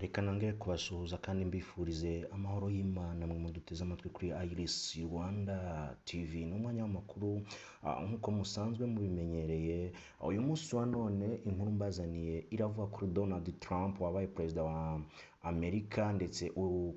Reka nongere kubasuhuza kandi mbifurize amahoro y'Imana mwe muduteze amatwi kuri Iris Rwanda TV. Ni umwanya w'amakuru nk'uko musanzwe mubimenyereye. Uyu munsi wa none inkuru mbazaniye iravuga kuri Donald Trump wabaye perezida wa Amerika, ndetse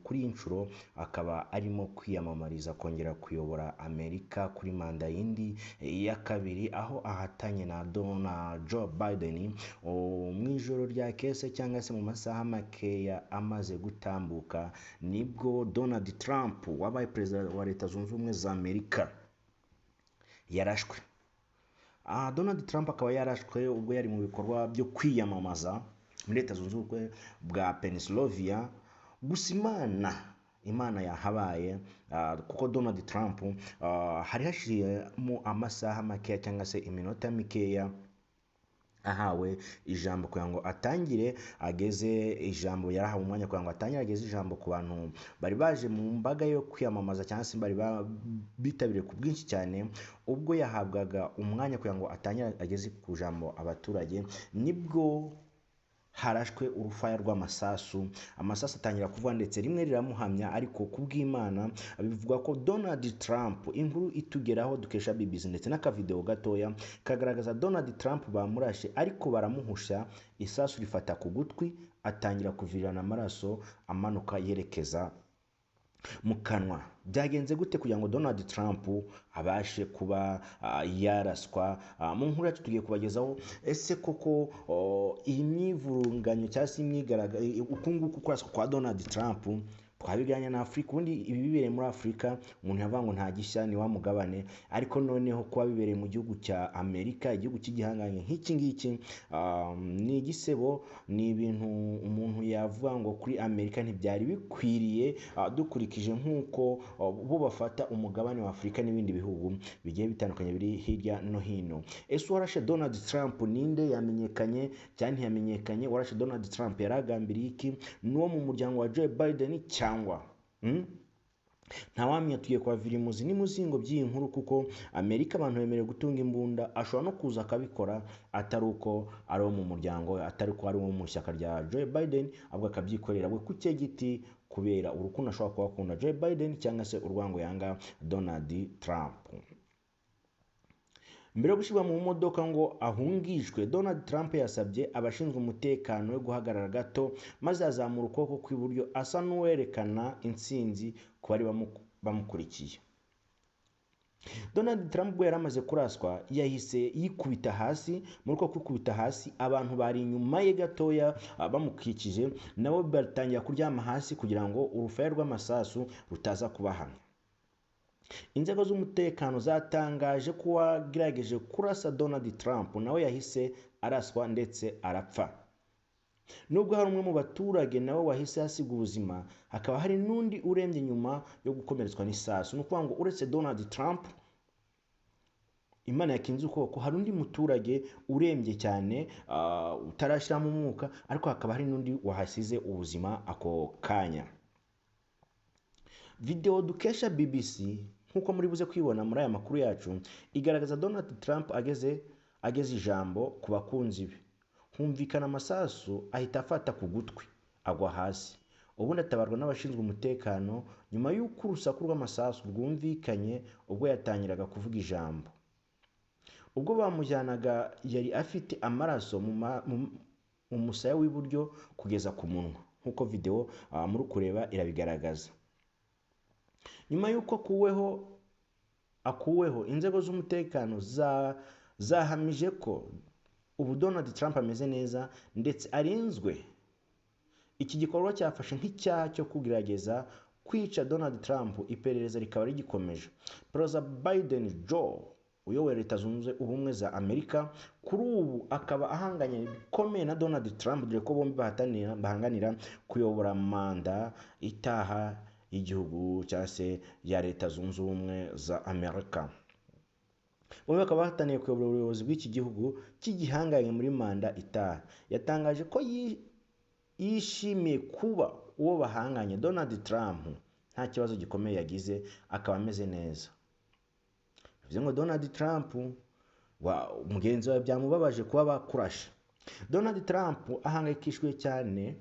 kuri iyi nshuro akaba arimo kwiyamamariza kongera kuyobora Amerika kuri manda yindi ya kabiri, aho ahatanye na Donald Joe Biden. Mu ijoro rya kese cyangwa se mu masaha makeya amaze gutambuka, nibwo Donald Trump wabaye perezida wa Leta Zunze Ubumwe za Amerika yarashwe. Donald Trump akaba yarashwe ubwo yari mu bikorwa byo kwiyamamaza muri Leta Zunze Ubumwe bwa Pennsylvania. Gusa Imana yahabaye, kuko Donald Trump hari hashiriyemo amasaha makeya cyangwa se iminota mikeya ahawe ijambo kugira ngo atangire ageze ijambo. Yarahawe umwanya kugira ngo atangire ageze ijambo ku bantu bari baje mu mbaga yo kwiyamamaza cyangwa se bari bitabiriye ku bwinshi cyane. Ubwo yahabwaga umwanya kugira ngo atangire ageze ku jambo abaturage, nibwo harashwe urufaya rw'amasasu. Amasasu atangira kuvuga ndetse rimwe riramuhamya, ariko kubw'Imana bivugwa ko Donald Trump, inkuru itugeraho dukesha BBC ndetse n'akavideo gatoya kagaragaza Donald Trump bamurashe ariko baramuhusha, isasu rifata ku gutwi, atangira kuvirirana amaraso amanuka yerekeza mu kanwa. Byagenze gute kugira ngo Donald Trump abashe kuba yaraswa? Mu nkuru yacu tugiye kubagezaho ese koko iyi myivurunganyo cyangwa se imyigaragambyo, uku nguku kuraswa kwa Donald Trump twabiganira na Afurika. Ubundi ibi bibereye muri Afurika umuntu yavuga ngo nta gishya, ni wa mugabane, ariko noneho kuba bibereye mu gihugu cya Amerika, igihugu cy'igihangange nk'iki ngiki, ni igisebo, ni ibintu umuntu yavuga ngo kuri Amerika ntibyari bikwiriye, dukurikije nk'uko bo bafata umugabane wa Afurika n'ibindi bihugu bigiye bitandukanye biri hirya no hino. Ese uwarashe Donald Trump ninde? Yamenyekanye cyangwa ntiyamenyekanye? Uwarashe Donald Trump yaragambiriye iki? N'uwo mu muryango wa Joe Biden cyangwa ntawamenya? Tugiye kubavira imuzi n'imuzingo by'iyi nkuru, kuko Amerika abantu bemerewe gutunga imbunda, ashobora no kuza akabikora atari uko ari uwo mu muryango, atari uko ari uwo mu ishyaka rya Joe Biden, ahubwo akabyikorera we ku cye giti kubera urukundo ashobora kuba akunda Joe Biden cyangwa se urwango yanga Donald Trump. Mbere yo gushyirwa mu modoka ngo ahungishwe, Donald Trump yasabye abashinzwe umutekano we guhagarara gato, maze azamura ukuboko kw'iburyo asa n'uwerekana intsinzi ku bari bamukurikiye. Donald Trump ubwo yari amaze kuraswa yahise yikubita hasi. Muri uko kwikubita hasi, abantu bari inyuma ye gatoya bamukikije nabo batangira kuryama hasi kugira ngo urufaya rw'amasasu rutaza kubahamya. Inzego z'umutekano zatangaje ko uwagerageje kurasa Donald Trump nawe yahise araswa ndetse arapfa. Nubwo hari umwe mu baturage nawe wahise asiga ubuzima, hakaba hari n'undi urembye nyuma yo gukomeretswa n'isasu. Ni ukuvuga ngo uretse Donald Trump Imana yakinze ukuboko, hari undi muturage urembye cyane utarashyiramo umwuka, ariko hakaba hari n'undi wahasize ubuzima ako kanya. Video dukesha BBC, nk'uko muri buze kwibona muri aya makuru yacu, igaragaza Donald Trump ageze ijambo ku bakunzi be, humvikana amasasu ahita afata ku gutwi agwa hasi, ubundi atabarwa n'abashinzwe umutekano nyuma y'uko urusaku rw'amasasu rwumvikanye ubwo yatangiraga kuvuga ijambo. Ubwo bamujyanaga yari afite amaraso mu musaya w'iburyo kugeza ku munwa, nk'uko video muri kureba irabigaragaza. Nyuma y'uko akuweho, inzego z'umutekano zahamije ko ubu Donald Trump ameze neza ndetse arinzwe. Iki gikorwa cyafashe nk'icyaha cyo kugerageza kwica Donald Trump, iperereza rikaba rigikomeje. Perezida Biden Joe uyoboye Leta Zunze Ubumwe za Amerika kuri ubu akaba ahanganye bikomeye na Donald Trump, dore ko bombi bahanganira kuyobora manda itaha y'igihugu cyangwa se ya Leta Zunze Ubumwe za Amerika. Bombi bakaba bahataniye kuyobora ubuyobozi bw'iki gihugu cy'igihanganye muri manda itaha. Yatangaje ko yishimiye kuba uwo bahanganye Donald Trump nta kibazo gikomeye yagize, akaba ameze neza. Bivuze ngo Donald Trump mugenzi wawe byamubabaje kuba bakurashe. Donald Trump ahangayikishijwe cyane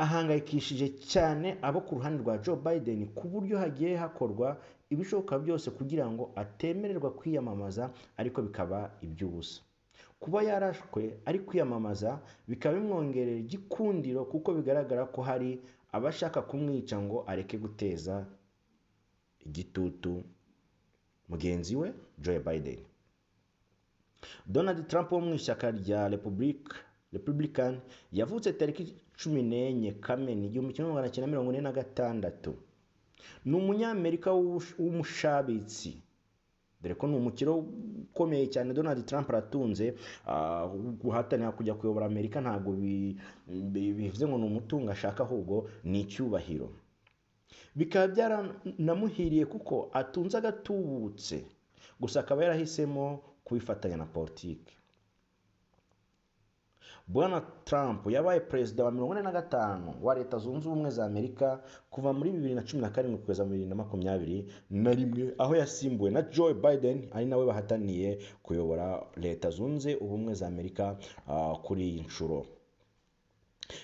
ahangayikishije cyane abo ku ruhande rwa Joe Biden, ku buryo hagiye hakorwa ibishoboka byose kugira ngo atemererwa kwiyamamaza, ariko bikaba iby'ubusa. Kuba yarashwe ari kwiyamamaza bikaba bimwongerera igikundiro, kuko bigaragara ko hari abashaka kumwica ngo areke guteza igitutu mugenzi we Joe Biden. Donald Trump wo mu ishyaka rya Republican yavutse tariki 14 Kamena 1946. Ni umunyamerika w'umushabitsi, dore ko ni umukiro ukomeye cyane. Donald Trump aratunze, guhatanira kujya kuyobora Amerika ntabwo bivuze ngo ni umutungo ashaka, ahubwo ni icyubahiro. Bikaba byaranamuhiriye kuko atunze agatubutse, gusa akaba yarahisemo kubifatanya na politiki. Bwana Trump yabaye perezida wa 45 wa Leta Zunze Ubumwe za Amerika kuva muri 2017 kugeza muri 2021, aho yasimbuwe na Joe Biden, ari nawe bahataniye kuyobora Leta Zunze Ubumwe za Amerika kuri iyi nshuro.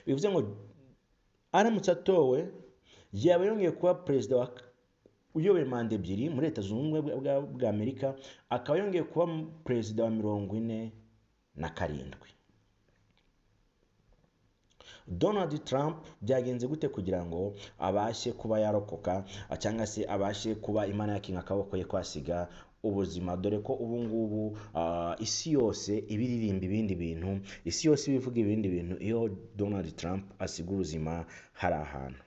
Bivuze ngo aramutse atowe yaba yongeye kuba perezida wa uyoboye manda ebyiri muri Leta Zunze Ubumwe bwa Amerika, akaba yongeye kuba perezida wa 47. Donald Trump byagenze gute kugira ngo abashe kuba yarokoka, cyangwa se abashe kuba Imana yakinga akaboko ye kwasiga ubuzima, dore ko ubu ngubu isi yose ibiririmba ibindi bintu, isi yose ibivuga ibindi bintu iyo Donald Trump asiga ubuzima hari ahantu.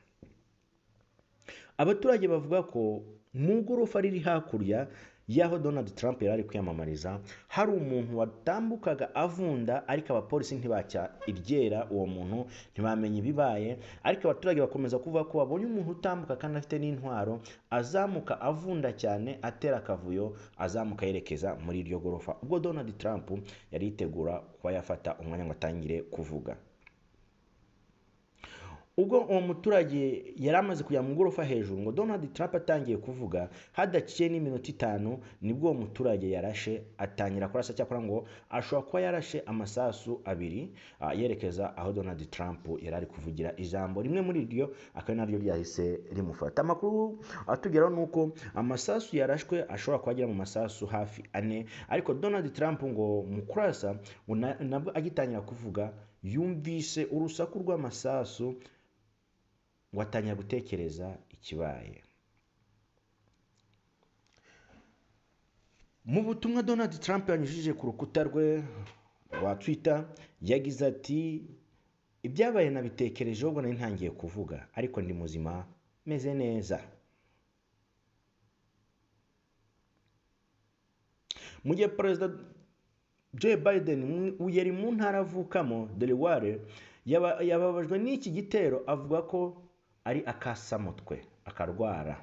Abaturage bavuga ko mu gorofa riri hakurya y'aho Donald Trump yari ari kwiyamamariza hari umuntu watambukaga avunda, ariko abapolisi ntibacya iryera uwo muntu, ntibamenye ibibaye, ariko abaturage bakomeza kuvuga ko babonye umuntu utambuka kandi afite n'intwaro, azamuka avunda cyane, atera akavuyo, azamuka yerekeza muri iryo gorofa ubwo Donald Trump yari yitegura kuba yafata umwanya ngo atangire kuvuga. Ubwo uwo muturage yari amaze kujya mu gorofa hejuru ngo Donald Trump atangiye kuvuga, hadaciye n'iminota 5 nibwo uwo muturage yarashe atangira kurasa, cyakora ngo ashobora kuba yarashe amasasu 2 yerekeza aho Donald Trump yari ari kuvugira ijambo, rimwe muri iryo akaba naryo ryahise rimufata. Amakuru atugeraho nuko amasasu yarashwe ashobora kuba agera mu masasu hafi 4, ariko Donald Trump ngo mu kurasa nabwo agitangira kuvuga yumvise urusaku rw'amasasu ngo atangira gutekereza ikibaye. Mu butumwa Donald Trump yanyujije ku rukuta rwe rwa Twitter yagize ati: ibyabaye nabitekereje ubwo nari ntangiye kuvuga, ariko ndi muzima, meze neza. Mu gihe Perezida Joe Biden yari mu ntara avukamo Delaware, yababajwe n'iki gitero, avuga ko ari akasamutwe akarwara.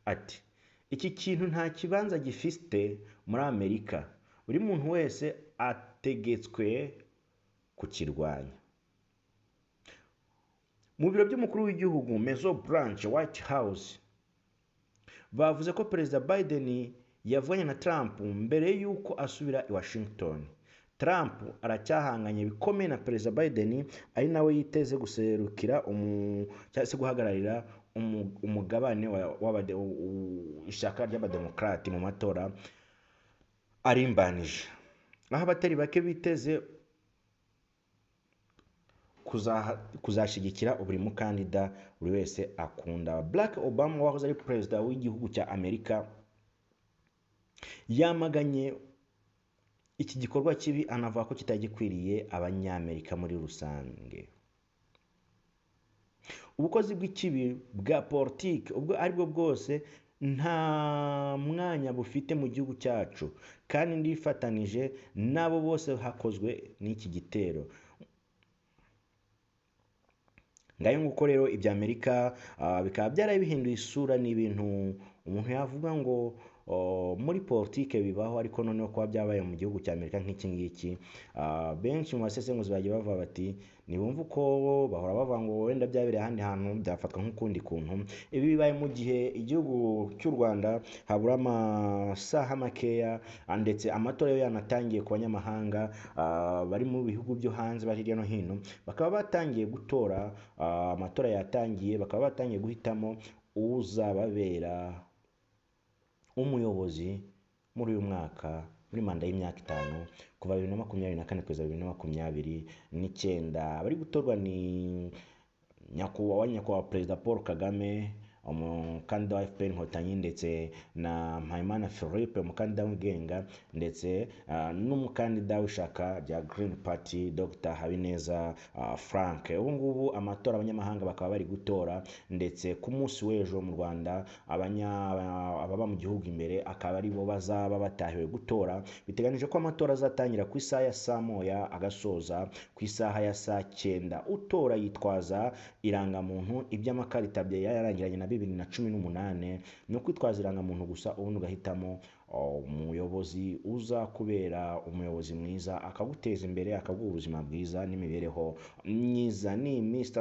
Ati: iki kintu nta kibanza gifite muri Amerika, buri muntu wese ategetswe kukirwanya. Mu biro by'umukuru w'igihugu Maison Blanche White House bavuze ko Perezida Biden yavuganye na Trump mbere y'uko asubira i Washington. Trump aracyahanganye bikomeye na Perezida Biden, ari nawe yiteze guserukira cyangwa se guhagararira umugabane ishyaka ry'abademokrati mu matora arimbanije, aho abatari bake biteze kuzashyigikira buri mukandida buri wese akunda. Barack Obama wahoze ari perezida w'igihugu cya Amerika yamaganye iki gikorwa kibi, anavuga ko kitagikwiriye abanyamerika muri rusange. Ubukozi bw'ikibi bwa politiki ubwo aribwo bwose nta mwanya bufite mu gihugu cyacu, kandi ndifatanije n'abo bose hakozwe n'iki gitero. Ngayo nguko rero ibya Amerika bikaba byarabihinduye isura, ni ibintu umuntu yavuga ngo muri politike bibaho, ariko noneho kuba byabaye mu gihugu cya Amerika nk'iki ngiki, benshi mu basesenguzi bagiye bavuga bati ntibumva uko bahora bavuga ngo wenda byabereye ahandi hantu byafatwa nk'ukundi kuntu. Ibi bibaye mu gihe igihugu cy'u Rwanda habura amasaha makeya, ndetse amatora yo yanatangiye ku banyamahanga bari mu bihugu byo hanze, bari hirya no hino, bakaba batangiye gutora. Amatora yatangiye, bakaba batangiye guhitamo uzababera umuyobozi muri uyu mwaka, muri manda y'imyaka 5, kuva 2024 kugeza 2029. Abari gutorwa ni nyakubahwa Perezida Paul Kagame, umukandida wa FPR Inkotanyi, ndetse na Mpayimana Philippe, umukandida wigenga, ndetse n'umukandida w'ishyaka rya Green Party, Dr Habineza Frank. Ubu ngubu amatora, abanyamahanga bakaba bari gutora, ndetse ku munsi w'ejo mu Rwanda ababa mu gihugu imbere akaba aribo bazaba batahiwe gutora. Biteganije ko amatora azatangira ku isaha ya saa 1 agasoza ku isaha ya saa 9. Utora yitwaza irangamuntu, iby'amakarita bye yarangiranye na 2018, ni ukwitwaza irangamuntu gusa, ubundi ugahitamo umuyobozi uza kubera umuyobozi mwiza, akaguteza imbere, akaguha ubuzima bwiza n'imibereho myiza. Ni Mr.